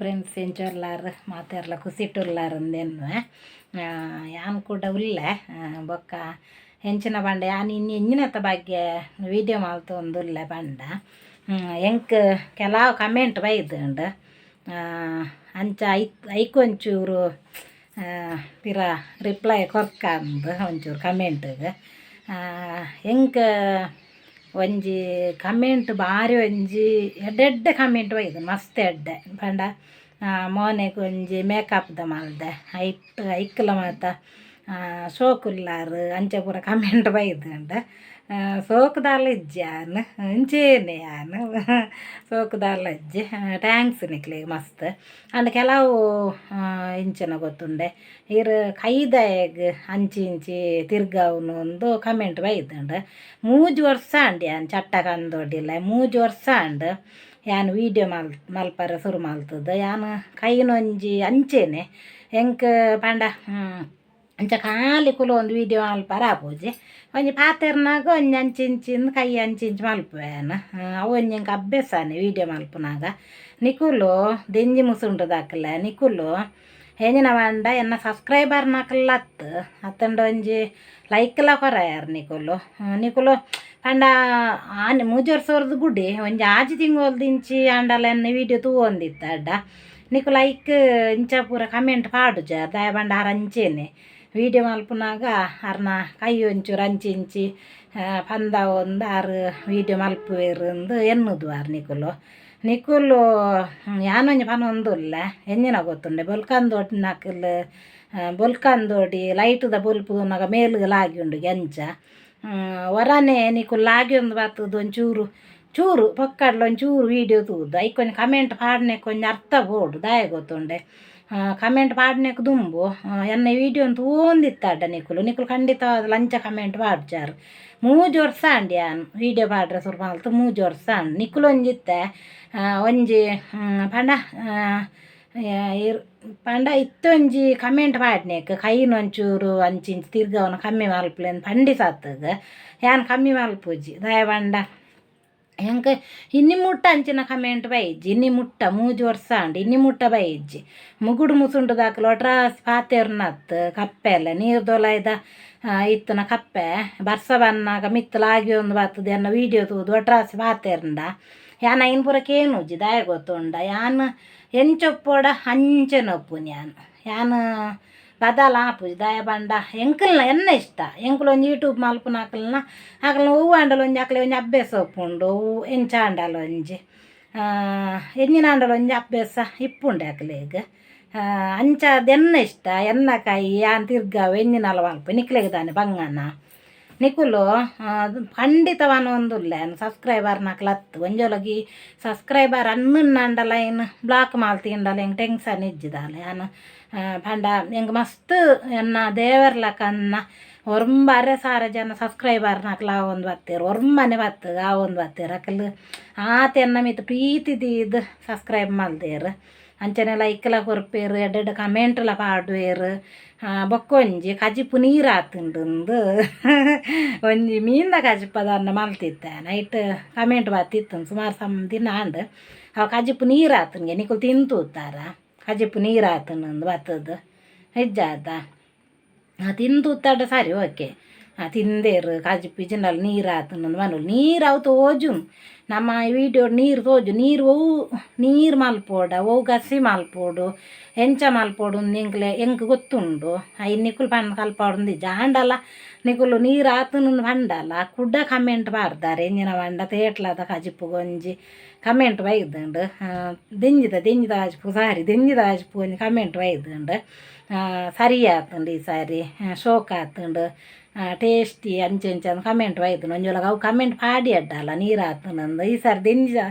Friends, ಎಂಚೊಲ್ಲಾರ್ ಮಾತೆರ್ಲ ಕುಸಿಟುಲ್ಲಾರ್ ಅಂದೆನ್ನುವೆ. ಯಾನ್ ಕೂಡ ಉಲ್ಲೆ. ಬೊಕ್ಕ ಎಂಚಿನ ಪಂಡ, ಯಾನ್ ಇನಿ ಎಂಜಿನತ ಬಗ್ಗೆ ವೀಡಿಯೋ ಮಲ್ತೊಂದುಲ್ಲೆ ಪಂಡ, ಎಂಕ್ ಕೆಲವು ಕಮೆಂಟ್ ಬೈದುಂಡು. ಅಂಚ ಐಕ್ ಐಕೊಂಚೂರು ಪಿರ ರಿಪ್ಲೈ ಕೊರ್ಕಂದು ಒಂಚೂರು ಕಮೆಂಟ್ಗ್. ಎಂಕ್ ಒಂಜಿ ಕಮೆಂಟ್ ಬಾರಿ ಒಂಜಿ ಎಡ್ಡೆ ಎಡ್ಡೆ ಕಮೆಂಟ್ ಬೈದು, ಮಸ್ತ್ ಎಡ್ಡೆ. ಪಂಡ ಮೋನೆಗ್ ಒಂಜಿ ಮೇಕಪ್ದ ಮಲ್ದೆ, ಐಟ್ ಐಕ್ಲ ಮಾತ ಶೋಕುಲ್ಲಾರ್ ಅಂಚ ಪೂರ ಕಮೆಂಟ್ ಬೈದುಂಡು. ಸೋಕುದಾಲ ಇಜ್ಜಿ, ಯಾನ್ ಇಂಚೇನೆ, ಯಾನ್ ಸೋಕುದಾಲ ಇಜ್ಜಿ. Thanks ನಿಕ್ಲೆಗ್ ಮಸ್ತ್. ಆಂಡ ಕೆಲವು ಇಂಚಿನ ಗೊತ್ತುಂಡೆ, ಈರ್ ಕೈದಾಯಗ್ ಅಂಚಿ ಇಂಚಿ ತಿರ್ಗಾವುನು ಅಂದು ಕಮೆಂಟ್ ಬೈದುಂಡು. 3 ವರ್ಷ ಆಂಡ್ ಯಾನ್ ಚಟ್ಟ ಕಂದೊಡಿಲ್ಲ. 3 ವರ್ಷ ಆಂಡ್ ಯಾನ್ ವೀಡಿಯೋ ಮಲ್ಪರೆ ಸುರು ಮಲ್ತುದು. ಯಾನ್ ಕೈನೊಂಜಿ ಅಂಚೆನೆ. ಎಂಕ್ ಪಂಡ ಅಂಚ ಖಾಲಿ ಕುಲೊಂದು ವೀಡಿಯೋ ಮಲ್ಪರೆ ಆಪುಜಿ. ಒಂಜಿ ಪಾತೆರ್ನಾಗ ಒಂಜಿ ಅಂಚಿ ಇಂಚಿಂದು ಕೈ ಅಂಚಿ ಇಂಚಿ ಮಲ್ಪುವೆ ಯಾನ್. ಅವು ಒಂಜಿ ಎಂಕ್ ಅಭ್ಯಾಸನೆ ವೀಡಿಯೋ ಮಲ್ಪುನಾಗ. ನಿಕುಲು ದೆಂಜಿ ಮುಸುಂಟುದಕಲೆ. ನಿಕುಲು ಎಂಚಿನ ಪಂಡ, ಎನ್ನ ಸಬ್ಸ್ಕ್ರೈಬರ್ನಕುಲು ಅತ್ತು, ಅತ್ತಂಡ ಒಂಜಿ ಲೈಕ್ಲ ಕೊರಯರ್ ನಿಕುಲು. ನಿಕುಲು ಪಂಡ ಆನೆ 3 ವರ್ಷ ಬುಡಿ, ಒಂಜಿ 6 ತಿಂಗೊಲ್ದಿಂಚಿ ಆಂಡಲ ಎನ್ನ ವೀಡಿಯೋ ತೂವೊಂದಿತ್ತ ಅಡ್ಡ ನಿಕುಲು ಐಕ್ ಇಂಚ ಪೂರ ಕಮೆಂಟ್ ಪಾಡುಜ. ದಾಯೆ ಪಂಡ ಆರ್ ಅಂಚೆನೆ ವೀಡಿಯೋ ಮಲ್ಪುನಾಗ ಅರ್ನ ಕೈ ಒಂಚೂರು ಅಂಚಿ ಇಂಚಿ ಪಂದಾವೊಂದು ಆರ್ ವೀಡಿಯೋ ಮಲ್ಪುವೆರ್ ಅಂದ್ ಎನ್ನುದು ಆರ್. ನಿಕುಲು ನಿಕುಲು ಯಾನೊಂಜಿ ಪನೊಂದುಲ್ಲೆ, ಎಂಚಿನ ಗೊತ್ತುಂಡೆ, ಬೊಲ್ಕಂದೊಡ್ನಕುಲು ಬೊಲ್ಕಂದೋಡಿ ಲೈಟ್ದ ಬೊಲ್ಪು ತೂನಗ ಮೇಲ್ಗ್ ಲಾಗಿ ಉಂಡುಗೆ. ಅಂಚ ಒರಾನೆ ನಿಕುಲು ಲಾಗ್ಯೊಂದು ಬತ್ತುದು ಒಂಚೂರು ಚೂರು ಪೊಕ್ಕಡ್ಲ ಒಂಚೂರು ವೀಡಿಯೋ ತೂದು ಐಕೊಂಜಿ ಕಮೆಂಟ್ ಪಾಡ್ನೆಕ್ ಒಂಜಿ ಅರ್ಥ ಬೋಡು. ದಾಯೆ ಗೊತ್ತುಂಡೆ, ಕಮೆಂಟ್ ಪಾಡ್ನೆಕ್ ದುಂಬು ಎನ್ನ ವೀಡಿಯೋನ್ ತೂವೊಂದಿತ್ತಡ ನಿಕುಲು ನಿಕುಲು ಖಂಡಿತವಾದ್ ಅಂಚ ಕಮೆಂಟ್ ಪಾಡ್ಜಾರ್. 3 ವರ್ಷ ಆಂಡ್ ಯಾನ್ ವೀಡಿಯೋ ಪಾಡ್ರೆ ಸುರು ಮಲ್ತ್ 3 ವರ್ಷ ಆಂಡ್. ನಿಕುಲು ಒಂಜಿತ್ತೆ ಒಂಜಿ ಪಂಡ ಇರ್ ಪಂಡ ಇತ್ತೊಂಜಿ ಕಮೆಂಟ್ ಪಾಡ್ನೆಕ್ ಕೈನ್ ಒಂಚೂರು ಅಂಚಿ ಇಂಚಿ ತಿರ್ಗವನ ಕಮ್ಮಿ ಮಲ್ಪುಲೆ ಪಂಡಿ ಸತ್ತಗ ಯಾನ್ ಕಮ್ಮಿ ಮಲ್ಪುಜಿ. ದಾಯೆ ಪಂಡ ಎಂಕ್ ಇನಿ ಮುಟ್ಟ ಅಂಚಿನ ಕಮೆಂಟ್ ಬೈಜಿ. ಇನಿ ಮುಟ್ಟ 3 ವರ್ಷ ಆಂಡ್, ಇನಿ ಮುಟ್ಟ ಬೈಜಿ. ಮುಗುಡು ಮುಸುಂಟುದಾಕುಲು ಒಟ್ರಾಸಿ ಪಾತೆರ್ನತ್. ಕಪ್ಪೆಲೆ ನೀರ್ದೊಲೈದ ಇತ್ತನ ಕಪ್ಪೆ ಬರ್ಸ ಬನ್ನಾಗ ಮಿತ್ತ್ ಲಾಗ್ಯೊಂದು ಬತ್ತುದು ಎನ್ನ ವೀಡಿಯೋ ತೂದು ಒಟ್ರಾಸಿ ಪಾತೆರ್ಂಡ ಯಾನ್ ಐನ್ ಪೂರ ಕೇನುಜಿ. ದಾಯೆ ಗೊತ್ತುಂಡ, ಯಾನ್ ಎಂಚ ಉಪ್ಪೊಡ ಅಂಚನೆ ಉಪ್ಪುನಿ ಯಾನ್. ಯಾನ್ ಬದಲ್ ಆಪುಜಿ. ದಾಯೆ ಪಂಡ ಎಂಕಲ್ನ ಎನ್ನ ಇಷ್ಟ. ಎಂಕುಲು ಒಂಜಿ ಯೂಟ್ಯೂಬ್ ಮಲ್ಪುನಕಲ್ನ ಅಕಲ್ನ ಒವ್ವು ಆಂಡಲ ಒಂಜಿ ಅಕ್ಲೆ ಒಂಜಿ ಅಭ್ಯಾಸ ಉಪ್ಪುಂಡು. ಒವು ಎಂಚ ಆಂಡಲ ಒಂಜಿ ಎಂಚಿನ ಆಂಡಲ ಒಂಜಿ ಅಭ್ಯಾಸ ಇಪ್ಪುಂಡು ಅಕ್ಲೆಗ್. ಅಂಚಾದ್ ಎನ್ನ ಇಷ್ಟ, ಎನ್ನ ಕೈ ಯಾನ್ ತಿರ್ಗಾವೆ, ಎಂಚಿನಲ ಮಲ್ಪೆ, ನಿಕ್ಲೆಗ್ ದಾನೆ ಬಂಗನ? ನಿಕುಲು ಖಂಡಿತ ಪನೊಂದುಲ್ಲೆ, ಸಬ್ಸ್ಕ್ರೈಬರ್ನಕ್ಲು ಅತ್ತು. ಒಂಜೊಲಗಿ ಸಬ್ಸ್ಕ್ರೈಬರ್ ಅನ್ನಂಡಲ ಐನ್ ಬ್ಲಾಕ್ ಮಲ್ತಿಂಡಲ ಎಂಕ್ ಟೆನ್ಷನ್ ಇಜ್ಜಿ ದಾಲ. ಯಾನ್ ಪಂಡ ಎಂಕ್ ಮಸ್ತ್ ಎನ್ನ ದೇವರ್ಲಕ ಅನ್ನ ಒರ್ಂಬ ಅರೆ ಸಾರ ಜನ ಸಬ್ಸ್ಕ್ರೈಬರ್ನಕ್ಲು ಆವೊಂದು ಬತ್ತೆರ್. ಒರ್ಂಬನೆ ಬತ್ತು ಆವೊಂದು ಬತ್ತೆರ್. ಅಕುಲು ಆತ್ ಎನ್ನ ಮಿತ್ತ್ ಪ್ರೀತಿ ದೀದ್ ಸಬ್ಸ್ಕ್ರೈಬ್ ಮಲ್ದೆರ್. ಅಂಚನೆ ಲೈಕ್ಲ ಕೊರ್ಪೆರ್, ಎಡ್ಡೆ ಎಡ್ಡೆ ಕಮೆಂಟ್ಲ ಪಾಡುವೆರ್. ಬೊಕ್ಕೊಂಜಿ ಕಜಿಪು ನೀರಾತುಂಡುಂದು ಒಂಜಿ ಮೀನ್ದ ಕಜಿಪದನ್ನ ಮಲ್ತಿತ್ತೆ. ನೈಟ್ ಕಮೆಂಟ್ ಬತ್ತಿತ್ತು ಸುಮಾರು ಸಮ್ ದಿನ ಆಂಡ್. ಅವು ಕಜಿಪು ನೀರಾತುಂಗೆ, ನಿಕುಲು ತಿಂತೂತಾರ? ಕಜಿಪು ನೀರಾತುಂಡು ಬತ್ತದು ಇಜ್ಜಾತ? ತಿಂತೂತಾಡ ಸರಿ, ಓಕೆ. ತಿಂದೇರು. ಕಜಿಪು ಇಜ್ಜಿಂಡಲ ನೀರಾತುಂಡು ಪನೊಲಿ. ನೀರು ಅವು ತೋಜುಂಡು ನಮ್ಮ ವೀಡಿಯೋ, ನೀರು ತೋಜು. ನೀರು ಒವು ನೀರು ಮಲ್ಪೊಡ, ಒವು ಗಸಿ ಮಲ್ಪೊಡು, ಎಂಚ ಮಲ್ಪೊಡು ಎಂಕ್ಲೆ ಎಂಕ್ ಗೊತ್ತುಂಡು. ಐನ್ ನಿಕುಲು ಪಂದ್ ಕಲ್ಪವೊಡುಂದಿಜ್ಜಿ. ಆಂಡಲ ನಿಕುಲು ನೀರು ಆತುಂಡು ಪಂಡಲ ಕುಡ ಕಮೆಂಟ್ ಪಾಡ್ದಾರ್. ಎಂಚಿನ ಪಂಡ ತೇಟ್ಲದ ಕಜಿಪುಗೊಂಜಿ ಕಮೆಂಟ್ ಬೈದುಂಡು. ದೆಂಜಿದ ದೆಂಜಿದ ಕಜಿಪು, ಸಾರಿ, ದೆಂಜಿದ ಕಜಿಪು ಒಂಜಿ ಕಮೆಂಟ್ ಬೈದುಂಡು. ಸರಿ ಆತುಂಡು, ಈ ಸಾರಿ ಶೋಕ್ ಆತುಂಡು, ಟೇಸ್ಟಿ ಅಂಚ ಇಂಚ ಕಮೆಂಟ್ ಬೈದುಂಡು. ಒಂಜಿ ಅವು ಕಮೆಂಟ್ ಪಾಡಿ ಅಡ್ಡಲ್ಲ ನೀರು ಆತುಂಡು. ಈ ಸಾರಿ ದೆಂಜಿದ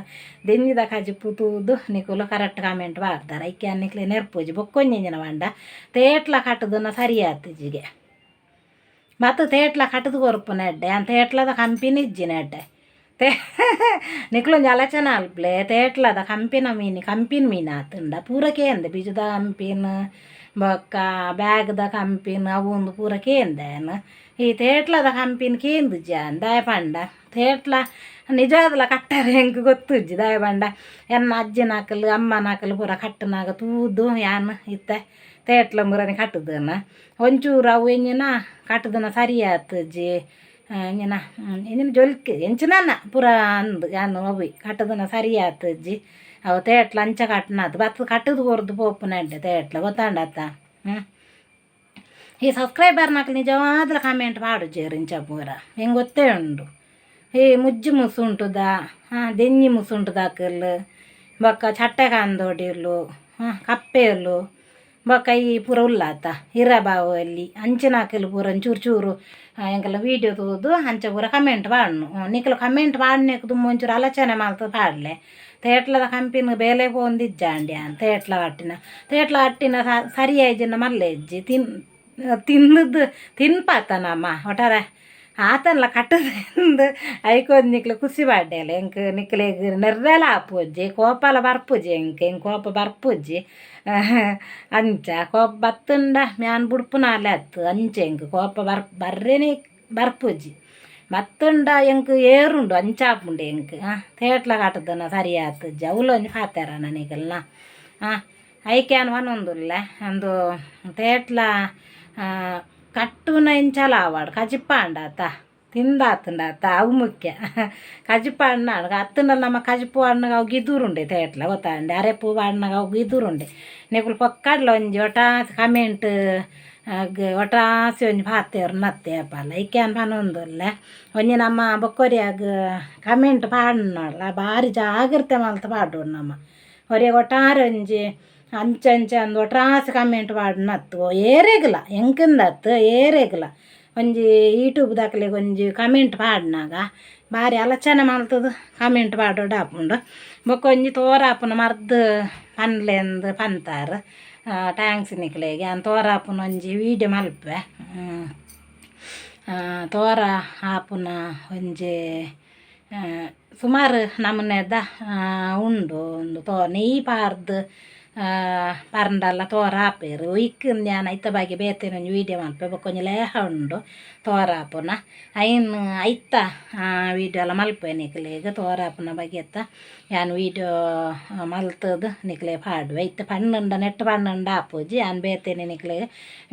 ದೆಂಜಿದ ಕಜಿಪು ತೂದು ನಿಕುಲು ಕರೆಕ್ಟ್ ಕಮೆಂಟ್ ಪಾಡ್ದಾರ. ಐಕೆ ಯಾನ್ ನಿಕ್ಲೆ ನೆರ್ಪುಜಿ. ಬೊಕ್ಕೊಂಜಿ ಎಂಚಿನ ಪಂಡ, ತೇಟ್ಲ ಕಟ್ಟುದುನ ಸರಿ ಆತುಜಿಗೆ. ಮತ್ತು ತೇಟ್ಲ ಕಟ್ಟುದು ಕೊರ್ಪುನ ಎಡ್ಡೆ. ಯಾನ್ ತೇಟ್ಲದ ಕಂಪಿನ ಇಜ್ಜಿನ ಎಡ್ಡೆ. ತೇ ನಿಕುಲೊಂಜಿ ಆಲೋಚನೆ ಮಲ್ಪುಲೆ. ತೇಟ್ಲದ ಕಂಪಿನ ಮೀನು, ಕಂಪಿನ ಮೀನು ಆತುಂಡ ಪೂರ ಕೇಂದೆ. ಬಿಜುದ ಕಂಪಿನ ಬೊಕ್ಕ ಬ್ಯಾಗ್ದ ಕಂಪಿನ ಅವು ಉಂದು ಪೂರ ಕೇಂದೆ ಯಾನ್. ಈ ತೇಟ್ಲದ ಕಂಪಿನ ಕೇಂದುಜಿ ಯಾನ್. ದಾಯೆ ಪಂಡ ತೇಟ್ಲ ನಿಜವಾದಲ ಕಟ್ಟರೆ ಎಂಕ್ ಗೊತ್ತುಜ್ಜಿ. ದಾಯೆ ಪಂಡ ಎನ್ನ ಅಜ್ಜಿನಕುಲು ಅಮ್ಮನಕುಲು ಪೂರ ಕಟ್ಟುನಾಗ ತೂದು ಯಾನ್ ಇತ್ತೆ ತೇಟ್ಲ ಮುರನಿ ಕಟ್ಟುದನ. ಒಂಚೂರು ಅವು ಎಂಜಿನ ಕಟ್ಟುದನ ಸರಿಯಾತುಜಿ ಎಂಜಿನ ಎಂಜಿನ ಜೊಲ್ಕಿ ಎಂಚಿನ ಪೂರ ಅಂದ್ ಯಾನ್ ಅವು ಕಟ್ಟುದನ ಸರಿಯಾತುಜಿ. ಅವು ತೇಟ್ಲ ಅಂಚ ಕಟ್ಟುನದು ಬತ್ತ್ ಕಟ್ಟುದು ಕೊರ್ದು ಪೋಪುನ ಎಡ್ಡೆ ತೇಟ್ಲ ಗೊತ್ತಾಂಡತ್ತ. ಈ ಸಬ್ಸ್ಕ್ರೈಬರ್ನಕುಲು ನಿಜವಾದ್ಲ ಕಮೆಂಟ್ ಪಾಡುಜೆರ್ ಇಂಚ ಪೂರ ಎಂಕ್ ಗೊತ್ತೇ ಉಂಡು. ಈ ಮುಜ್ಜು ಮುಸುಂಟುದ ದೆಂಜಿ ಮುಸುಂಟುದಕುಲು ಬೊಕ್ಕ ಚಟ್ಟೆ ಕಾಂದೋಡಿಲು ಕಪ್ಪೆಲು ಬೊಕ್ಕ ಈ ಪೂರ ಉಲ್ಲಾತ ಇರಬಾವಲಿ ಅಂಚಿನಕುಲು ಪೂರ ಒಂಚೂರು ಚೂರು ಎಂಕಲ್ನ ವೀಡಿಯೋ ತೂದು ಅಂಚ ಪೂರ ಕಮೆಂಟ್ ಪಾಡ್ನು. ನಿಕುಲು ಕಮೆಂಟ್ ಪಾಡ್ನೆಕ್ ದುಂಬು ಒಂಚೂರು ಆಲೋಚನೆ ಮಲ್ತ್ ಪಾಡ್ಲೆ. ತೇಟ್ಲದ ಕಂಪಿನ ಬೇಲೆ ಪೋವೊಂದಿಜ್ಜಾಂಡ್ ಯಾನ್ ತೇಟ್ಲ ಕಟ್ಟಿನ ತೇಟ್ಲ ಕಟ್ಟಿನ ಸರಿಯಾಯಿಜಿಂಡ ಮಲ್ಲೆ ಇಜ್ಜಿ ತಿನ್ ತಿಂದುದು ತಿನ್ಪಾತ ನಮ ಒಟ್ಟಾರೆ ಆತನ್ಲ ಕಟ್ಟುದು ಐಕೊಂದು ನಿಕ್ಲು ಖುಷಿ ಪಾಡ್ಯಲ. ಎಂಕ್ ನಿಕ್ಲೆಗ್ ನೆರ್ರೆಲ ಆಪುಜಿ ಕೋಪಲ ಬರ್ಪುಜಿ ಎಂಕ್ ಎಂಕ್ ಕೋಪ ಬರ್ಪುಜಿ. ಅಂಚ ಕೋಪ ಬತ್ತುಂಡ ಯಾನ್ ಬುಡ್ಪುನಾಲೆ ಅತ್ತ್ ಅಂಚ ಎಂಕ್ ಕೋಪ ಬರ್ರೆನೆ ಬರ್ಪುಜಿ. ಬತ್ತುಂಡ ಎಂಕ್ ಏರುಂಡು ಅಂಚ ಆಪುಂಡು ಎಂಕ್. ತೇಟ್ಲ ಕಟ್ಟುದನ ಸರಿ ಆತುಜಿ ಅವ್ಲು ಒಂಜಿ ಪಾತೆರನ ನಿಕಲ್ನ. ಐಕ್ ಯಾನ್ ಪನೊಂದುಲ್ಲೆ ಅಂದು ತೇಟ್ಲ ಕಟ್ಟುನ ಎಂಚಲ ಆವಡ್ ಕಜಿಪಾಂಡತ ತಿಂದಾತುಂಡತ ಅವು ಮುಖ್ಯ. ಕಜಿಪಾಂಡ ಅತ್ತುಂಡ ನಮ ಕಜಿಪು ಪಾಡ್ನಗ ಅವು ಗಿದುರುಂಡೆ ತೇಟ್ಲ ಗೊತ್ತಾಂಡೆ ಅರೆಪು ಪಾಡ್ನಗ ಅವು ಗಿದುರುಂಡೆ. ನಿಕುಲು ಪೊಕ್ಕಡ್ಲ ಒಂಜಿ ಒಟ್ಟಾಸಿ ಕಮೆಂಟ್ ಒಟ್ಟಾಸಿ ಒಂಜಿ ಪಾತೆರ್ನತ್ತೆ ಏಪಲ. ಐಕ್ ಯಾನ್ ಪನೊಂದುಲ್ಲೆ ಒಂಜಿ ನಮ್ಮ ಬೊಕ್ಕೊರಿಯಾಗ್ ಕಮೆಂಟ್ ಪಾಡ್ನಲ್ಲ ಬಾರಿ ಜಾಗ್ರತೆ ಮಲ್ತ್ ಪಾಡೊಡು ನಮ. ಒರಿಯಗ್ ಒಟ್ಟಾರೆ ಒಂಜಿ ಅಂಚ ಅಂಚ ಅಂದ್ ಒಟ್ರಾಸಿ ಕಮೆಂಟ್ ಪಾಡುನತ್ತು ಏರೆಗ್ಲ ಎಂಕಂದತ್ತು ಏರೆಗ್ಲ ಒಂಜಿ ಯೂಟ್ಯೂಬ್ ದಕ್ಲೆಗ್ ಒಂಜಿ ಕಮೆಂಟ್ ಪಾಡ್ನಗ ಬಾರಿ ಆಲೋಚನೆ ಮಲ್ತುದು ಕಮೆಂಟ್ ಪಾಡೊಡು ಆಪುಂಡು. ಬೊಕ್ಕ ಒಂಜಿ ತೋರಾಪುನ ಮರ್ದ್ ಪನ್ಲೆಂದ್ ಪಂತಾರ್ thanks ನಿಕ್ಲೆಗ್. ಯಾನ್ ತೋರಾಪುನ ಒಂಜಿ ವೀಡಿಯೋ ಮಲ್ಪೆ. ತೋರ ಆಪುನ ಒಂಜಿ ಸುಮಾರು ನಮೂನೆದ ಉಂಡು. ಉಂದು ತೋ ನೆಯ್ಯಿ ಪಾರ್ದ್ ಪರ್ಂಡಲ ತೋರ ಆಪೆರ್ ಒಯ್ಕ್ ಯಾನ್ ಐತ ಬಗ್ಗೆ ಬೇತೆ ಒಂಜಿ ವೀಡಿಯೋ ಮಲ್ಪೆ. ಬೊಕ್ಕ ಒಂಜಿ ಲೇಹ ಉಂಡು ತೋರಾಪುನ ಐನ್ ಐತ ವೀಡಿಯೋಲ ಮಲ್ಪೆ ನಿಕ್ಲೆಗ್. ತೋರಾಪುನ ಬಗೆತ ಯಾನ್ ವೀಡಿಯೋ ಮಲ್ತುದು ನಿಕ್ಲೆಗ್ ಪಾಡುವೆ. ಇತ್ತೆ ಪನ್ನುಂಡ ನೆಟ್ ಪನ್ನುಂಡ ಆಪುಜಿ ಯಾನ್ ಬೇತೆನೆ ನಿಕ್ಲೆಗ್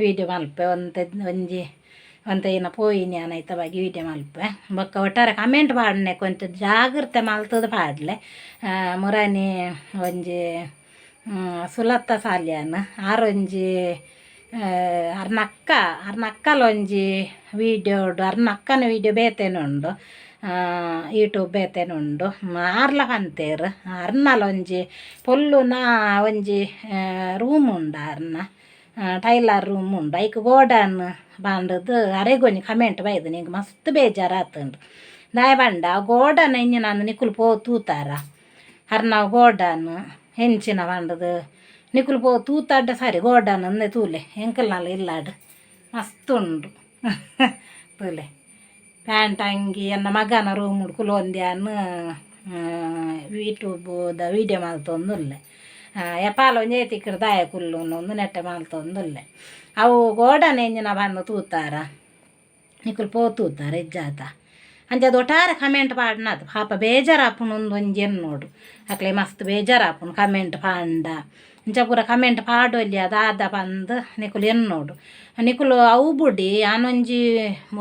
ವೀಡಿಯೋ ಮಲ್ಪೆ. ಒಂತೆ ಒಂಜಿ ಒಂತೆ ಇನ ಪೋಯಿನಿ ಯಾನ್ ಐತ ಬಗ್ಗೆ ವೀಡಿಯೋ ಮಲ್ಪೆ. ಬೊಕ್ಕ ಒಟ್ಟಾರೆ ಕಮೆಂಟ್ ಪಾಡುನೆಕ್ ಒಂತೆ ಜಾಗ್ರತೆ ಮಲ್ತುದು ಪಾಡ್ಲೆ. ಮುರಾನಿ ಒಂಜಿ ಸುಲತ್ತ ಸಾಲ್ಯಾನ್ ಆರೊಂಜಿ ಅರ್ನ ಅಕ್ಕ ಅರ್ನ ಅಕ್ಕಲ ಒಂಜಿ ವೀಡಿಯೋಡು ಅರ್ನ ಅಕ್ಕನ ವೀಡಿಯೋ ಬೇತೆನೆ ಉಂಡು ಯೂಟ್ಯೂಬ್ ಬೇತೆನೆ ಉಂಡು ಆರ್ಲ ಪಂತೇರ್ ಅರ್ನಲ ಒಂಜಿ ಪೊಲ್ಲುನ ಒಂಜಿ ರೂಮ್ ಉಂಡು ಅರ್ನ ಟೈಲರ್ ರೂಮ್ ಉಂಡು ಐಕ್ ಗೋಡನ್ ಪಂಡುದು ಅರೆಗ್ ಒಂಜಿ ಕಮೆಂಟ್ ಬೈದುಂಡು ಎಂಕ್ ಮಸ್ತ್ ಬೇಜಾರ್ ಆತುಂಡು. ದಾಯೆ ಪಂಡ ಗೋಡನ್ ಎಂಚಿನ ನಿಕುಲು ಪೋ ತೂತಾರ ಅರ್ನ ಗೋಡನ್ ಎಂಚಿನ ಪಂಡುದು ನಿಕುಲು ಪೋ ತೂತಾಡ ಸರಿ ಗೋಡನ್ ಅಂದೆ ತೂಲೆ ಎಂಕಲ್ನಲ್ಲ ಇಲ್ಲಾಡ್ ಮಸ್ತ್ ಉಂಡು ತೂಲೆ. ಪ್ಯಾಂಟ್ ಅಂಗಿ ಎನ್ನ ಮಗನ ರೂಮ್ ಕುಲೊಂದ್ಯಾನ್ ಯೂಟ್ಯೂಬುದ ವೀಡಿಯೋ ಮಲ್ತೊಂದುಲ್ಲೆ. ಏಪಾಲ ಒಂಜೇ ತಿಕ್ಕುಡು ದಾಯೆ ಕುಲ್ಲುನು ಉಂದು ನೆಟ್ಟೆ ಮಲ್ತೊಂದುಲ್ಲೆ. ಅವು ಗೋಡನ್ ಎಂಚಿನ ಪಂದ್ ತೂತಾರ ನಿಕುಲು ಪೋ ತೂತಾರ ಇಜ್ಜಾತ. ಅಂಚಾದ್ ಒಟ್ಟಾರೆ ಕಮೆಂಟ್ ಪಾಡ್ನದು ಪಾಪ ಬೇಜಾರಾಪುಂಡು ಉಂದು ಒಂಜಿ ಎನ್ನೋಡು ಅಕ್ಲೆ ಮಸ್ತ್ ಬೇಜಾರಾಪುಂಡು ಕಮೆಂಟ್ ಪಾಂಡ ಇಂಚ ಪೂರ ಕಮೆಂಟ್ ಪಾಡೊಲಿ ದಾದ ಪಂದ್ ನಿಕುಲು ಎನ್ನೋಡು. ನಿಕುಲು ಅವು ಬುಡಿ ಯಾನೊಂಜಿ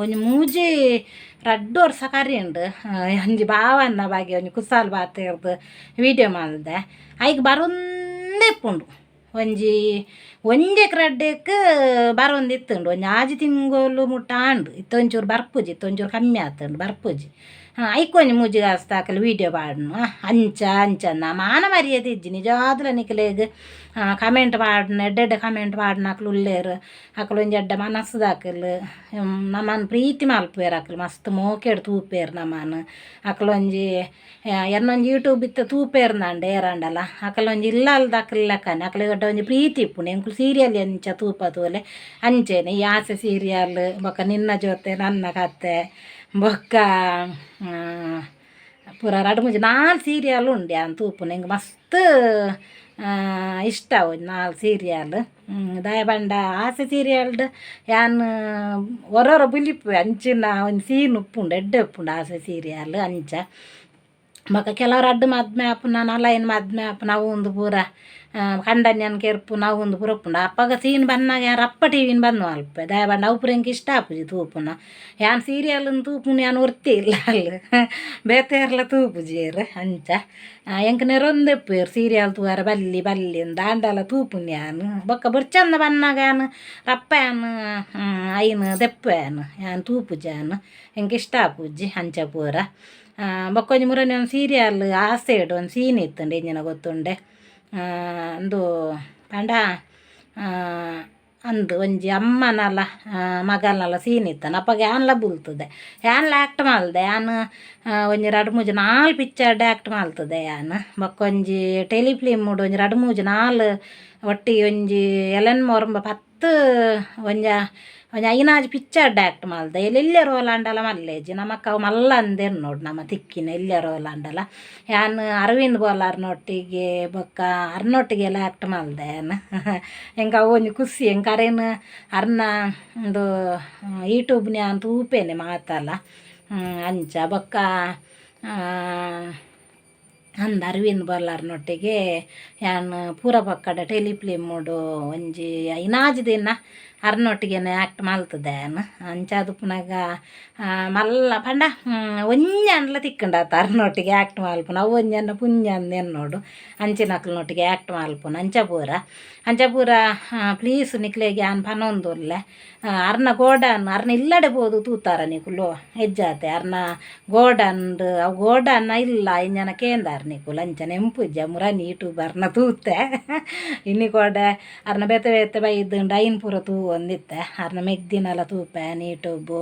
ಒಂಜಿ ಮೂಜಿ ರಡ್ಡ್ ವರ್ಸ ಕರಿಂಡ್ ಒಂಜಿ ಬಾವನ್ನ ಬಗ್ಗೆ ಒಂಜಿ ಕುಸಾಲ್ ಪಾತೆರ್ದ್ ವೀಡಿಯೋ ಮಲ್ದೆ ಐಕ್ ಬರೊಂದೇ ಇಪ್ಪುಂಡು. ಒಂಜಿ ಒಂಜೆಕ್ ರಡ್ಡೆಕ್ ಬರೊಂದಿತ್ತುಂಡು ಒಂಜಿ ಆಜಿ ತಿಂಗೊಲು ಮುಟ್ಟ ಆಂಡ್. ಇತ್ತೆ ಒಂಚೂರು ಬರ್ಪುಜಿ ಇತ್ತೆ ಒಂಚೂರು ಕಮ್ಮಿ ಆತುಂಡು ಬರ್ಪುಜಿ. ಐಕ್ ಒಂಜಿ ಮೂಜಿ ಕಾಸ್ದಾಕಲ್ ವೀಡಿಯೋ ಪಾಡ್ನು ಅಂಚ ಅಂಚ ಮಾನ ಮರ್ಯಾದೆ ಇಜ್ಜಿ ನಿಜವಾದ್ಲ ನಿಕಲೆಗ್. ಕಮೆಂಟ್ ಪಾಡ್ನ ಎಡ್ಡೆ ಎಡ್ಡೆ ಕಮೆಂಟ್ ಪಾಡ್ನಕ್ಲು ಉಲ್ಲೆರ್ ಅಕುಲು ಒಂಜಿ ಎಡ್ಡೆ ಮನಸ್ಸುದಕುಲು ನಮನ್ ಪ್ರೀತಿ ಮಲ್ಪುವೆರ್ ಅಕುಲು ಮಸ್ತ್ ಮೋಕೆಡ್ ತೂಪೆರ್ ನಮನ್. ಅಕುಲು ಒಂಜಿ ಎನ್ನೊಂಜಿ ಯೂಟ್ಯೂಬ್ ಇತ್ತೆ ತೂಪೆರ್ಂದಾಂಡ ಏರಾಂಡಲ ಅಕುಲು ಒಂಜಿ ಇಲ್ಲಲ್ದಕುಲು ಲೆಕ್ಕನೆ ಅಕ್ಲೆಗ್ ಎಡ್ಡೆ ಒಂಜಿ ಪ್ರೀತಿ ಇಪ್ಪುಂಡು. ಎಂಕುಲು ಸೀರಿಯಲ್ ಎಂಚ ತೂಪ ತೂಲೆ ಅಂಚೆನೆ ಈ ಆಸೆ ಸೀರಿಯಲ್ ಬೊಕ್ಕ ನಿನ್ನ ಜೊತೆ ನನ್ನ ಕತೆ ಬೊಕ್ಕ ಪೂರ ರಡ್ಡ್ ಮೂಜಿ ನಾಲ್ ಸೀರಿಯಲ್ ಉಂಡು ಯಾನ್ ತೂಪುನ ಎಂಕ್ ಮಸ್ತ್ ಇಷ್ಟ ಅವು ನಾಲ್ ಸೀರಿಯಲ್. ದಾಯೆ ಪಂಡ ಆಸೆ ಸೀರಿಯಲ್ಡ್ ಯಾನ್ ಒರೊರ ಬುಲಿಪುವೆ ಅಂಚಿನ ಒಂಜಿ ಸೀನ್ ಉಪ್ಪುಂಡು ಎಡ್ಡೆ ಉಪ್ಪುಂಡು ಆಸೆ ಸೀರಿಯಲ್ ಅಂಚ. ಬೊಕ ಕೆಲವು ರಡ್ಡ್ ಮದ್ಮೆ ಆಪುನ ನಾಲೈನ್ ಮದ್ಮೆ ಆಪುನ ಅವು ಉಂದು ಪೂರ ಕಂಡನ್ಯನ್ ಕೆರ್ಪುನ ಅವು ಉಂದು ಪೂರ ಉಪ್ಪುಂಡು. ಅಪಗ ಸೀನ್ ಬನ್ನಗ ಯಾನ್ ರಪ್ಪ ಟಿ ವಿನ್ ಬಂದ್ ಮಲ್ಪುವೆ ದಾಯೆ ಪಂಡ ಅವು ಪೂರ ಎಂಕ್ ಇಷ್ಟ ಆಪುಜಿ ತೂಪುನ. ಯಾನ್ ಸೀರಿಯಲ್ನ್ ತೂಪುನ ಯಾನ್ ಒರ್ತಿ ಇಲ್ಲ ಅಲ್ಲು ಬೇತೆ ಏರ್ಲ ತೂಪುಜೆರ್ ಅಂಚ ಎಂಕ್ ನೆರೊಂದಿಪ್ಪುವೆರ್ ಸೀರಿಯಲ್ ತೂವರೆ ಬಲ್ಲಿ ಬಲ್ಲಿ ಅಂದ್ ಆಂಡಲ ತೂಪುನಿ ಯಾನ್. ಬೊಕ್ಕ ಬೊರ್ಚಂದ ಬನ್ನಗ ಯಾನ್ ರಪ್ಪ ಯಾನ್ ಐನ್ ದೆಪ್ಪುವೆ ಯಾನ್ ಯಾನ್ ತೂಪುಜಿ ಯಾನ್ ಎಂಕ್ ಇಷ್ಟ ಆಪುಜಿ ಅಂಚ ಪೂರ. ಬೊಕ್ಕೊಂಜಿ ಮುರನಿ ಒಂಜಿ ಸೀರಿಯಲ್ ಆಸೆಡ್ ಒಂಜಿ ಸೀನ್ ಇತ್ತುಂಡು ಎಂಚಿನ ಗೊತ್ತುಂಡೆ ಉಂದು ಪಂಡ ಅಂದ್ ಒಂಜಿ ಅಮ್ಮನಲ ಮಗನಲ ಸೀನ್ ಇತ್ತಂಡ್ ಅಪಗ ಯಾನ್ಲ ಬುಲ್ತುದೆ ಯಾನ್ಲ ಆ್ಯಕ್ಟ್ ಮಲ್ದೆ ಯಾನ್ ಒಂಜಿ ರಡ್ಡ್ ಮೂಜಿ ನಾಲ್ ಪಿಕ್ಚರ್ಡ್ ಆ್ಯಕ್ಟ್ ಮಲ್ತುದೆ ಯಾನ್. ಬೊಕ್ಕೊಂಜಿ ಟೆಲಿಫಿಲ್ಮ್ಡ್ ಒಂಜಿ ರಡ್ಡ್ ಮೂಜಿ ನಾಲ್ ಒಟ್ಟಿಗೆ ಒಂಜಿ ಏಳೆನ್ಮ ಒರುಂಬ ಪತ್ತ್ ಒಂಜ ಒಂಜಿ ಐನಾಜಿ ಪಿಕ್ಚರ್ಡ್ ಆ್ಯಕ್ಟ್ ಮಲ್ದೆ. ಎಲ್ಲೆಲ್ಯ ರೋಲ್ ಆಂಡಲ ಮಲ್ಲೆಜಿ ನಮಕ್ ಅವು ಮಲ್ಲ ಅಂದ್ ಎನ್ನೋಡು ನಮ ತಿಕ್ಕಿನ ಎಲ್ಯ ರೋಲ್ ಆಂಡಲ. ಯಾನ್ ಅರವಿಂದ್ ಬೋಲಾರ್ನೊಟ್ಟಿಗೆ ಬೊಕ್ಕ ಅರ್ನೊಟ್ಟಿಗೆಲ ಆ್ಯಕ್ಟ್ ಮಲ್ದೆ ಯಾನ್. ಎಂಕ್ ಅವು ಒಂಜಿ ಖುಷಿ ಎಂಕ್ ಅರೆನ್ ಅರ್ನ ಉಂದು ಯೂಟ್ಯೂಬ್ನ ಯಾನ್ ತೂಪೆನೆ ಮಾತಲ ಅಂಚ ಬೊಕ್ಕ ಅಂದ್ ಅರವಿಂದ್ ಬೋಲಾರ್ನೊಟ್ಟಿಗೆ ಯಾನ್ ಪೂರ ಪಕ್ಕಡ ಟೆಲಿಫಿಲ್ಮ್ಡ್ ಒಂಜಿ ಐನಾಜಿ ದಿನ ಅರ್ನೊಟ್ಟಿಗೆನೆ ಆ್ಯಕ್ಟ್ ಮಲ್ತುದೆ ಯಾನ್. ಅಂಚಾದ್ ಉಪ್ಪುನಗ ಮಲ್ಲ ಪಂಡ ಒಂಜಿ ಆಂಡಲ ತಿಕ್ಕುಂಡತ ಅರ್ನೊಟ್ಟಿಗೆ ಆ್ಯಕ್ಟ್ ಮಲ್ಪುನ ಅವು ಒಂಜಿ ಎನ್ನ ಪುಣ್ಯ ಅಂದ್ ಎನ್ನೋಡು ಅಂಚಿನಕ್ಲ್ನೊಟ್ಟಿಗೆ ಆ್ಯಕ್ಟ್ ಮಲ್ಪುನ ಅಂಚ ಪೂರ ಅಂಚ ಪೂರ. ಪ್ಲೀಸ್ ನಿಕ್ಲೆಗ್ ಯಾನ್ ಪನೊಂದುಲ್ಲೆ ಅರ್ನ ಗೋಡನ್ ಅರ್ನ ಇಲ್ಲಡೆ ಪೋದು ತೂತಾರ ನಿಕುಲು ಎಜ್ಜಾತೆ ಅರ್ನ ಗೋಡನ್ಡ್ ಅವು ಗೋಡನ್ನ ಇಲ್ಲ ಇಂಜನ ಕೇಂದಾರ್ ನಿಕುಲು ಅಂಚ ನೆಂಪುಜ್ಜ ಮುರನಿ ಯೂಟ್ಯೂಬ್ ಅರ್ನ ತೂತೆ ಇನಿ ಕೋಡೆ ಅರ್ನ ಬೇತೆ ಬೇತೆ ಬೈದುಂಡು ಐನ್ ಪೂರ ತೂವೊಂದಿತ್ತೆ ಅರ್ನ ಮೆಗ್ದಿನಲ ತೂಪೆ ಯೂಟ್ಯೂಬ್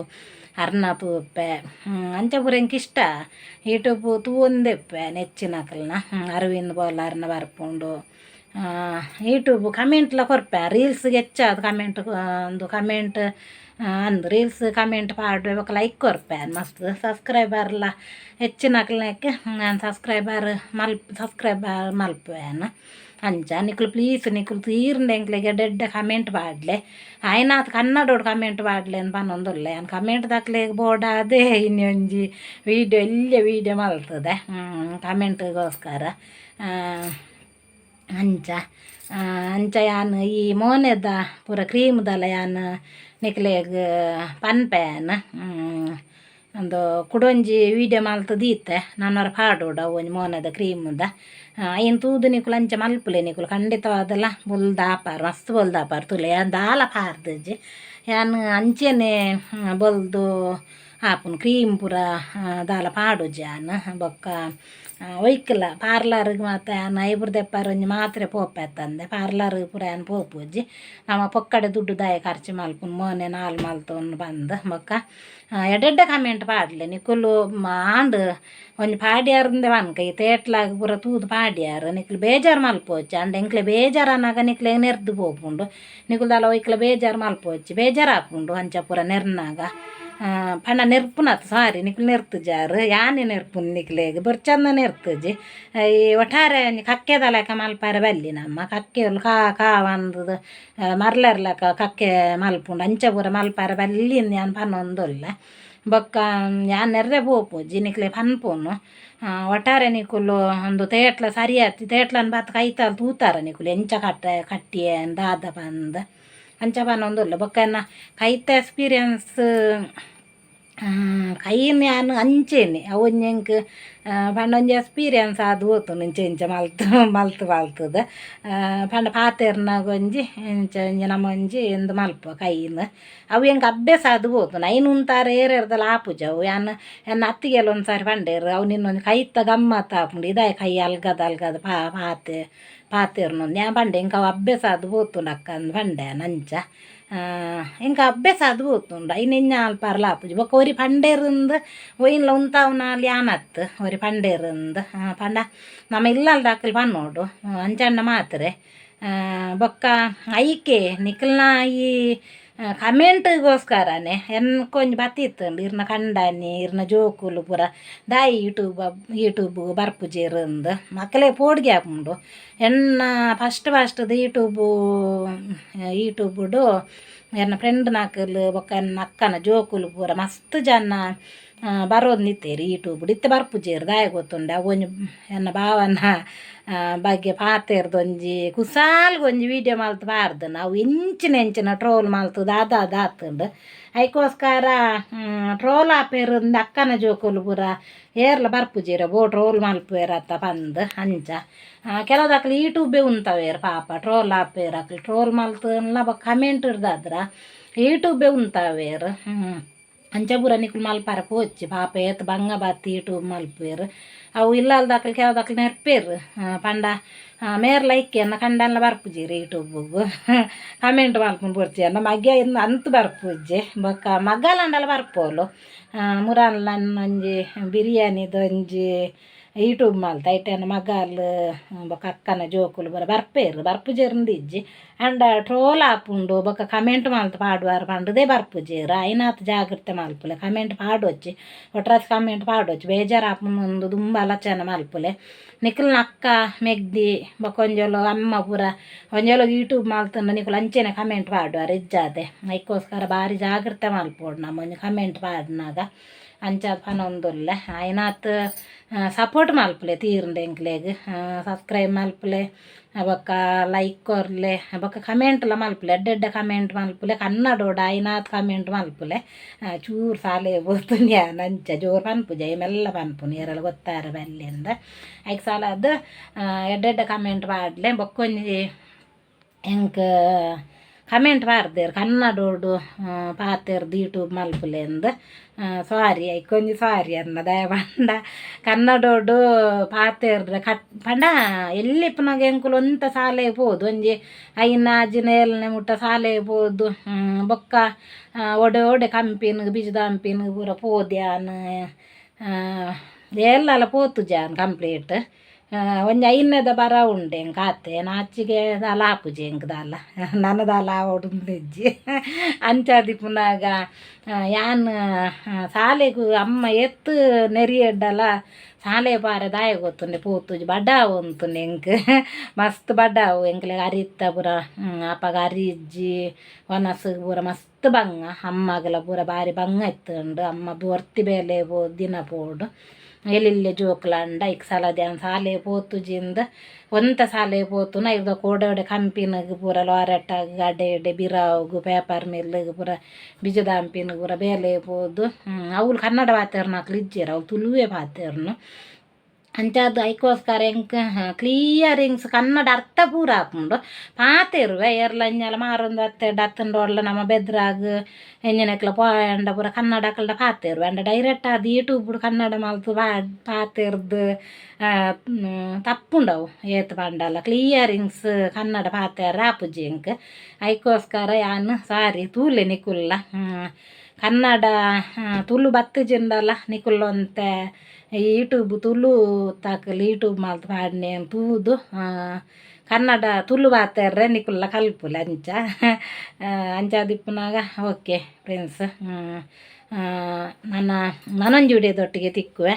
ಅರ್ನ ತೂಪೆ ಅಂಚ ಪೂರ ಎಂಕ್ ಇಷ್ಟ ಯೂಟ್ಯೂಬ್ ತೂವೊಂದಿಪ್ಪೆ ನೆಚ್ಚಿನಕಲ್ನ ಅರವಿಂದ್ ಬೋಲಾರ್ನ ಬರ್ಪುಂಡು ಯೂಟ್ಯೂಬ್ ಕಮೆಂಟ್ಲ ಕೊರ್ಪೆ ರೀಲ್ಸ್ಗ್ ಹೆಚ್ಚಾದ್ ಕಮೆಂಟ್ ಉಂದು ಕಮೆಂಟ್ ಅಂದ್ ರೀಲ್ಸ್ ಕಮೆಂಟ್ ಪಾಡುವೆ ಬೊಕ ಲೈಕ್ ಕೊರ್ಪೆ ಮಸ್ತ್ ಸಬ್ಸ್ಕ್ರೈಬರ್ಲ ಹೆಚ್ಚಿನಕ್ಲೆಗ್ ಯಾನ್ ಸಬ್ಸ್ಕ್ರೈಬರ್ ಮಲ್ಪ್ ಸಬ್ಸ್ಕ್ರೈಬರ್ ಮಲ್ಪುವೆ ಯಾನ್. ಅಂಚ ನಿಕುಲು ಪ್ಲೀಸ್ ನಿಕುಲು ತೀರ್ಂಡ ಎಂಕ್ಲೆಗ್ ಎಡ್ಡೆ ಎಡ್ಡೆ ಕಮೆಂಟ್ ಪಾಡ್ಲೆ ಆಯ್ನಾತ್ ಕನ್ನಡೊಡು ಕಮೆಂಟ್ ಪಾಡ್ಲೆ ಅಂದ್ ಪನೊಂದುಲ್ಲೆ ಯಾನ್. ಕಮೆಂಟ್ ದಕ್ಲೆಗ್ ಬೋಡಾದೇ ಇನಿ ಒಂಜಿ ವೀಡಿಯೋ ಎಲ್ಯ ವೀಡಿಯೋ ಮಲ್ತುದೆ ಕಮೆಂಟ್ಗೋಸ್ಕರ. ಅಂಚ ಅಂಚ ಯಾನ್ ಈ ಮೋನೆದ ಪೂರ ಕ್ರೀಮ್ದಲ ಯಾನ್ ನಿಕ್ಲೆಗ್ ಪನ್ಪೆ ಯಾನ್. ಉಂದು ಕುಡೊಂಜಿ ವೀಡಿಯೋ ಮಲ್ತ್ ದೀತೆ ನನೊರ ಪಾಡೊಡು ಅವು ಒಂಜಿ ಮೋನೆದ ಕ್ರೀಮ್ದ ಐನ್ ತೂದು ನಿಕುಲು ಅಂಚ ಮಲ್ಪುಲೆ ನಿಕುಲು ಖಂಡಿತವಾದಲ ಬೊಲ್ದು ಆಪಾರ್ ಮಸ್ತ್ ಬೊಲ್ದು ಆಪಾರ್ ತೂಲೆ. ಯಾನ್ ದಾಲ ಪಾರ್ದಿಜಿ ಯಾನ್ ಅಂಚೆನೆ ಬೊಲ್ದು ಆಪುಂಡು ಕ್ರೀಮ್ ಪೂರ ದಾಲ ಪಾಡುಜಿ ಯಾನ್. ಬೊಕ್ಕ ಒಯ್ಕ್ಲ ಪಾರ್ಲರ್ಗ್ ಮಾತ ಯಾನ್ ಐಬ್ರು ದೆಪ್ಪಾರ ಒಂಜಿ ಮಾತ್ರೆ ಪೋಪೆ ಅತ್ತಂದೆ ಪಾರ್ಲರ್ ಪೂರ ಯಾನ್ ಪೋಪುಜಿ. ನಮ ಪೊಕ್ಕಡೆ ದುಡ್ಡು ದಾಯೆ ಖರ್ಚು ಮಲ್ಪುನು ಮೋನೆ ನಾಲ್ ಮಲ್ತೊಂದು ಪಂದ್. ಬೊಕ್ಕ ಎಡ್ಡೆ ಕಮೆಂಟ್ ಪಾಡ್ಲೆ ನಿಕುಲು ಆಂಡ್ ಒಂಜಿ ಪಾಡ್ಯಾರಂದೆ ಪನ್ಕ ಈ ತೇಟ್ಲಾಗ್ ಪೂರ ತೂದು ಪಾಡ್ಯಾರ್ ನಿಕ್ಲು ಬೇಜಾರು ಮಲ್ಪೊಚ್ಚಿ. ಆಂಡ ಎಂಕ್ಲೆ ಬೇಜಾರಾನಾಗ ನಿಕ್ಲೆಗ್ ನೆರ್ದ್ ಪೋಪುಂಡು ನಿಕುಲು ದಾಲ ಒಯ್ಕ್ಲ ಬೇಜಾರು ಮಲ್ಪೊಚ್ಚಿ ಬೇಜಾರು ಆಪುಂಡು ಅಂಚ ಪೂರ ನೆರ್ನಾಗ ಪಂಡ ನೆರ್ಪುನತ್ ಸಾರಿ ನಿಕುಲು ನೆರ್ತುಜಾರ್ ಯಾನೆ ನೆರ್ಪುನು ನಿಕ್ಲೆಗ್ ಬೊರ್ಚಂದ ನೆರ್ತುಜಿ. ಈ ಒಟ್ಟಾರೆ ಒಂಜಿ ಕಕ್ಕೆದ ಲೆಕ್ಕ ಮಲ್ಪರೆ ಬಲ್ಲಿ ನಮ್ಮ ಕಕ್ಕೆಲು ಕಾ ಕಾ ಪಂದುದು ಮರ್ಲರ್ ಲೆಕ್ಕ ಕಕ್ಕೆ ಮಲ್ಪುಂಡು ಅಂಚ ಪೂರ ಮಲ್ಪರೆ ಬಲ್ಲಿ ಇಂದ್ ಯಾನ್ ಪನೊಂದುಲ್ಲೆ. ಬೊಕ್ಕ ಯಾನ್ ನೆರ್ರೆ ಪೋಪುಜಿ ನಿಕ್ಲೆ ಪನ್ಪುನು ಒಟ್ಟಾರೆ ನಿಕುಲು ಉಂದು ತೇಟ್ಲ ಸರಿ ಆತ್ ತೇಟ್ಲನ್ ಬತ್ತ್ ಕೈತಲ್ ತೂತಾರ ನಿಕುಲು ಎಂಚ ಕಟ್ಟೆ ಕಟ್ಟಿಯೆ ದಾದ ಪಂದ್ ಅಂಚ ಪನೊಂದುಲ್ಲೆ. ಬೊಕ್ಕ ಎನ್ನ ಕೈತ ಎಕ್ಸ್ಪೀರಿಯನ್ಸ್ ಕೈನ್ ಯಾನ್ ಅಂಚೆನೆ ಅವು ಒಂಜಿ ಎಂಕ್ ಪಂಡ ಒಂಜಿ ಎಕ್ಸ್ಪೀರಿಯನ್ಸ್ ಆದ್ ಪೋತುಂಡು ಇಂಚ ಇಂಚ ಮಲ್ತ್ ಮಲ್ತ್ ಮಲ್ತುದು ಪಂಡ ಪಾತೆರ್ನಗ ಒಂಜಿ ಇಂಚ ಒಂಜಿ ನಮ ಒಂಜಿ ಉಂದು ಮಲ್ಪುವ ಕೈನ್ ಅವು ಎಂಕ್ ಅಭ್ಯಾಸ ಆದ್ ಪೋತುಂಡು. ಐನ್ ಉಂತಾರೆ ಏರೇರ್ದಲ ಆಪುಜಿ ಅವು ಯಾನ್ ಎನ್ನ ಅತ್ತಿಗೆಲ್ ಒಂಜಿ ಸಾರಿ ಪಂಡೆರ್ ಅವು ನಿನ್ನೊಂಜಿ ಕೈತ ಗಮ್ಮತ್ ಆಪುಂಡು ಇದಾಯೆ ಕೈ ಅಲ್ಗದ್ ಅಲ್ಗದ್ ಪಾ ಪಾತೆ ಪಾತೆರ್ನೊಂದು. ಯಾನ್ ಪಂಡೆ ಎಂಕ್ ಅವು ಅಭ್ಯಾಸ ಆದ್ ಪೋತುಂಡು ಅಕ್ಕ ಅಂದ್ ಪಂಡೆ ಯಾನ್. ಅಂಚ ಎಂಕ್ ಅಭ್ಯಾಸ ಆದ್ ಪೋತುಂಡು ಐನ್ ಎಂಚ ಮಲ್ಪರೆಲ ಆಪುಜಿ. ಬೊಕ್ಕ ಒರಿ ಪಂಡೆರಿಂದ್ ಒಯಿನ್ಲ ಉಂತಾವುನಾಲ್ ಯಾನತ್ತ್ ಒರಿ ಪಂಡೆರಿಂದ್ ಪಂಡ ನಮ ಇಲ್ಲಲ್ದಕುಲು ಪನೊಡು ಅಂಚಾಂಡ ಮಾತ್ರೆ. ಬೊಕ್ಕ ಐಕೆ ನಿಕಲ್ನ ಈ ಕಮೆಂಟ್ಗೋಸ್ಕರನೆ ಎನ್ಕೊಂಜಿ ಬತ್ತಿತ್ತುಂಡು ಇರ್ನ ಕಂಡನಿ ಇರ್ನ ಜೋಕುಲು ಪೂರ ದಾಯಿ ಯೂಟ್ಯೂಬ್ ಯೂಟ್ಯೂಬ್ ಬರ್ಪುಜೆರ್ ಅಂದ್ ಅಕಲೆಗ್ ಪೋಡಿಗೆ ಆಪುಂಡು. ಎನ್ನ ಫಸ್ಟ್ ಫಸ್ಟ್ದ ಯೂಟ್ಯೂಬು ಯೂಟ್ಯೂಬುಡು ಎನ್ನ ಫ್ರೆಂಡ್ನಕುಲು ಬೊಕ್ಕ ಎನ್ನ ಅಕ್ಕನ ಜೋಕುಲು ಪೂರ ಮಸ್ತ್ ಜನ ಬರೋದು ಯೂಟ್ಯೂಬ್ ಇತ್ತೆ ಬರ್ಪುಜೆರ್ ದಾಯೆ ಗೊತ್ತುಂಡ ಅವು ಒಂಜಿ ಎನ್ನ ಭಾವನ ಬಗ್ಗೆ ಪಾತೆರ್ದ್ ಒಂಜಿ ಕುಸಾಲ್ಗ್ ಒಂಜಿ ವೀಡಿಯೋ ಮಲ್ತ್ ಪಾಡ್ದನ ಅವು ಎಂಚಿನ ಎಂಚಿನ ಟ್ರೋಲ್ ಮಲ್ತ್ ದಾದ ಆತುಂಡು ಐಕೋಸ್ಕರ ಟ್ರೋಲ್ ಆಪೆರ್ ಉಂದು ಅಕ್ಕನ ಜೋಕುಲು ಪೂರ ಏರ್ಲ ಬರ್ಪುಜೆರ್ ಬೋ ಟ್ರೋಲ್ ಮಲ್ಪುವೆರ್ ಅತ್ತ ಪಂದ್ ಅಂಚ ಕೆಲವುದಕ್ಲು ಯೂಟ್ಯೂಬೇ ಉಂತವೇರ್ ಪಾಪ ಟ್ರೋಲ್ ಆಪೆರ್ ಅಕ್ಲು ಟ್ರೋಲ್ ಮಲ್ತುಂಡ್ಲ ಬೊಕ್ಕ ಕಮೆಂಟ್ ಇರ್ದಾದ್ರ ಯೂಟ್ಯೂಬೇ ಉಂತಾವೇರ್ ಅಂಚ ಪೂರ ನಿಕುಲು ಮಲ್ಪರೆ ಪೋಚಿ ಪಾಪ ಏತ್ ಬಂಗ ಬತ್ತಿ ಯೂಟ್ಯೂಬ್ ಮಲ್ಪುವೆರ್ ಅವು ಇಲ್ಲಲ್ದಕ್ಲು ಕೆಲವುದಕ್ಲು ನೆರ್ಪೆರ್ ಪಂಡ ಮೇರ್ ಲೈಕ್ ಎನ್ನ ಕಂಡನ್ಲ ಬರ್ಪುಜೆರ್ ಯೂಟ್ಯೂಬುಗು ಕಮೆಂಟ್ ಮಲ್ಪುನು ಬೊಡ್ಚಿ ಎನ್ನ ಮಗೆ ಅಂತ್ ಬರ್ಪುಜೆ ಬೊಕ್ಕ ಮಗಲಾಂಡಲ ಬರ್ಪೋಲು ಮುರಾನಿ ಒಂಜಿ ಬಿರಿಯಾನಿದ ಒಂಜಿ ಯೂಟ್ಯೂಬ್ ಮಲ್ತ ಐಟ್ ಎನ್ನ ಮಗಲ್ ಬೊಕ್ಕ ಅಕ್ಕನ ಜೋಕುಲು ಪೂರ ಬರ್ಪೆರ್ ಬರ್ಪುಜೆರ್ ಇಜ್ಜಿ ಆಂಡ ಟ್ರೋಲ್ ಆಪುಂಡು ಬೊಕ್ಕ ಕಮೆಂಟ್ ಮಲ್ತ್ ಪಾಡುವಾರ್ ಪಂಡುದೇ ಬರ್ಪುಜೆರ್ ಐನಾತ್ ಜಾಗ್ರತೆ ಮಲ್ಪುಲೆ ಕಮೆಂಟ್ ಪಾಡೊಚ್ಚಿ ಒಟ್ರಾಸಿ ಕಮೆಂಟ್ ಪಾಡೊಚ್ಚಿ ಬೇಜಾರ್ ಆಪುಂಡು ದುಂಬು ಆಲೋಚನೆ ಮಲ್ಪುಲೆ ನಿಕುಲ್ನ ಅಕ್ಕ ಮೆಗ್ದಿ ಬೊಕ್ಕ ಒಂಜೊಲು ಅಮ್ಮ ಪೂರ ಒಂಜೊಲು ಯೂಟ್ಯೂಬ್ ಮಲ್ತುಂಡ ನಿಕುಲು ಅಂಚೆನೆ ಕಮೆಂಟ್ ಪಾಡುವಾರ್ ಇಜ್ಜಾದೆ ಐಕೋಸ್ಕರ ಬಾರಿ ಜಾಗ್ರತೆ ಮಲ್ಪೊಡು ನಮ ಒಂಜಿ ಕಮೆಂಟ್ ಪಾಡ್ನಾಗ ಅಂಚಾದ್ ಪನೊಂದುಲ್ಲೆ ಆಯ್ನಾತ್ ಸಪೋರ್ಟ್ ಮಲ್ಪುಲೆ ತೀರ್ಂಡ ಎಂಕ್ಲೆಗ್ ಸಬ್ಸ್ಕ್ರೈಬ್ ಮಲ್ಪುಲೆ ಬೊಕ್ಕ ಲೈಕ್ ಕೊರ್ಲೆ ಬೊಕ್ಕ ಕಮೆಂಟ್ಲ ಮಲ್ಪುಲೆ ಎಡ್ಡೆ ಎಡ್ಡೆ ಕಮೆಂಟ್ ಮಲ್ಪುಲೆ ಕನ್ನಡೊಡು ಆಯ್ನಾತ್ ಕಮೆಂಟ್ ಮಲ್ಪುಲೆ ಚೂರು ಸಾಲೆ ಪೋತುಂಡು ಯಾನ್ ಅಂಚ ಜೋರು ಪನ್ಪುಜೆ ಮೆಲ್ಲ ಪನ್ಪುನು ಏರೆಲ ಗೊತ್ತಾರ ಬಲ್ಲಿಂದ ಐಕ್ ಸಲಾದ್ ಎಡ್ಡೆ ಎಡ್ಡೆ ಕಮೆಂಟ್ ಪಾಡ್ಲೆ ಬೊಕ್ಕೊಂಜಿ ಎಂಕ್ ಕಮೆಂಟ್ ಪಾಡ್ದೆರ್ ಕನ್ನಡೊಡು ಪಾತೆರ್ದ್ ಯೂಟ್ಯೂಬ್ ಮಲ್ಪುಲೆಂದ್ ಸಾರಿ ಐಕೊಂಜಿ ಸಾರಿ ಅನ್ನ ದಾಯೆ ಪಂಡ ಕನ್ನಡೊಡು ಪಾತೆರ್ರೆ ಕಟ್ ಪಂಡ ಎಲ್ಲಿ ಇಪ್ಪುನಗ ಎಂಕುಲು ಒಂತೆ ಸಾಲೆಗ್ ಪೋದು ಒಂಜಿ ಐನ್ ಆಜಿನ ಏಲ್ನೇ ಮುಟ್ಟ ಸಾಲೆಗ್ ಪೋದು ಬೊಕ್ಕ ಓಡೆ ಓಡೆ ಕಂಪಿನ್ ಬಿಜುದ ಹಂಪಿನ್ ಪೂರ ಪೋದು ಯಾನ್ ಏಲ್ಲಲ ಪೋತುಜಿ ಯಾನ್ ಕಂಪ್ಲೀಟ್ ಒಂಜಿ ಐನ್ನೇದ ಬರ ಉಂಡು ಎಂಕ್ ಆತೆ ನಾಚಿಗೆ ದಾಲ ಆಪುಜಿ ಎಂಕ್ ದಾಲ ನನ ದಾಲ ಆವೊಡುಂದು ಇಜ್ಜಿ ಅಂಚಾದಿಪ್ಪುನಗ ಯಾನ್ ಸಾಲೆಗ್ ಅಮ್ಮ ಏತ್ ನೆರಿಯೆಡ್ಡಲ ಸಾಲೆ ಪಾರೆ ದಾಯೆ ಗೊತ್ತುಂಡೆ ಪೋತುಜಿ ಬಡಾವು ಉಂತುಂಡು ಎಂಕ್ ಮಸ್ತ್ ಬಡಾವು ಎಂಕ್ಲೆಗ್ ಅರಿತ್ತ ಪೂರ ಅಪಗ ಅರಿ ಇಜ್ಜಿ ವನಸ್ ಪೂರ ಮಸ್ತ್ ಬಂಗ ಅಮ್ಮಗಲ ಪೂರ ಬಾರಿ ಬಂಗ ಇತ್ತುಂಡು ಅಮ್ಮ ಒರ್ತಿ ಬೇಲೆ ಪೋ ದಿನ ಪೋಡು ಎಲ್ಲೆಲ್ಲೆ ಜೋಕುಲಾಂಡ ಐಕ್ ಸಲಾದ್ ಯಾನ್ ಸಾಲೆ ಪೋತುಜಿಂದ್ ಒಂತೆ ಸಾಲೆ ಪೋತುನ ಐರ್ದ ಓಡೆ ಓಡೆ ಕಂಪಿನಗ್ ಪೂರ ಲಾರೆಟ್ಟಾಗ್ ಅಡೆ ಇಡೆ ಬಿರಾವುಗು ಪೇಪರ್ ಮಿಲ್ಗ್ ಪೂರ ಬಿಜುದ ಹಂಪಿನ ಪೂರ ಬೇಲೆ ಪೋದು ಅವ್ಲು ಕನ್ನಡ ಪಾತೆರ್ನಕ್ಲು ಇಜ್ಜೆರ್ ಅವ್ಲು ತುಳುವೆ ಪಾತೆರ್ನು ಅಂಚಾದ್ ಐಕೋಸ್ಕರ ಎಂಕ್ ಕ್ಲಿಯರ್ ಎಂಕ್ ಕನ್ನಡ ಅರ್ಥ ಪೂರ ಆಪುಂಡು ಪಾತೆರುವೆ ಏರ್ಲ ಇಂಜಲ ಮಾರೊಂದು ಬತ್ತೆರ್ಡ ಅತ್ತುಂಡ ಓಡ್ಲ ನಮ ಬೆದ್ರಾಗ್ ಎಂಜಿನಕ್ಲ ಪೋಯೆಂಡ ಪೂರ ಕನ್ನಡ ಅಕಲ್ಡ ಪಾತೆರುವೆ ಆಂಡ ಡೈರೆಕ್ಟ್ ಆದ್ ಯೂಟ್ಯೂಬ್ ಕನ್ನಡ ಮಲ್ತ್ ಪಾತೆರ್ದ್ ತಪ್ಪುಂಡವು ಏತ್ ಪಂಡಲ ಕ್ಲಿಯರಿಂಗ್ಸ್ ಕನ್ನಡ ಪಾತೆರ್ರೆ ಆಪುಜಿ ಎಂಕ್ ಐಕೋಸ್ಕರ ಯಾನ್ ಸಾರಿ ತೂಲೆ ನಿಕುಲ್ಲ ಕನ್ನಡ ತುಳು ಬತ್ತುಜಿಂಡಲ ನಿಕುಲ್ ಒಂತೆ ಯೂಟ್ಯೂಬ್ ತುಳು ತಾಕಲ್ ಯೂಟ್ಯೂಬ್ ಮಲ್ತ್ ಪಾಡ್ನೆ ತೂದು ಕನ್ನಡ ತುಳು ಪಾತೆರ್ರೆ ನಿಕುಲ್ಲ ಕಲ್ಪುಲೆ ಅಂಚ ಅಂಚಾದಿಪ್ಪುನಗ ಓಕೆ ಫ್ರೆಂಡ್ಸ್ ನನ್ನ ನನೊಂಜಿ ವಿಡಿಯೋದೊಟ್ಟಿಗೆ ತಿಕ್ಕುವೆ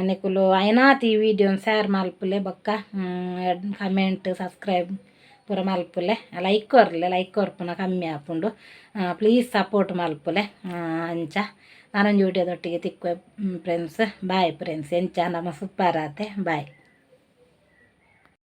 ನಿಕುಲು ಐನಾತ್ ಈ ವೀಡಿಯೋನ್ ಶೇರ್ ಮಲ್ಪುಲೆ ಬೊಕ್ಕ ಕಮೆಂಟ್ ಸಬ್ಸ್ಕ್ರೈಬ್ ಪೂರ ಮಲ್ಪುಲೆ ಲೈಕ್ ಕೊರ್ಲೆ ಲೈಕ್ ಕೊರ್ಪುನ ಕಮ್ಮಿ ಆಪುಂಡು ಪ್ಲೀಸ್ ಸಪೋರ್ಟ್ ಮಲ್ಪುಲೆ ಅಂಚ ನನೊಂಜಿ ವಿಡಿಯೋದೊಟ್ಟಿಗೆ ತಿಕ್ಕುವೆ friends bye friends ಎಂಚ ನಮ್ಮ ಸೂಪರ್ ಆತೆ ಬಾಯ್.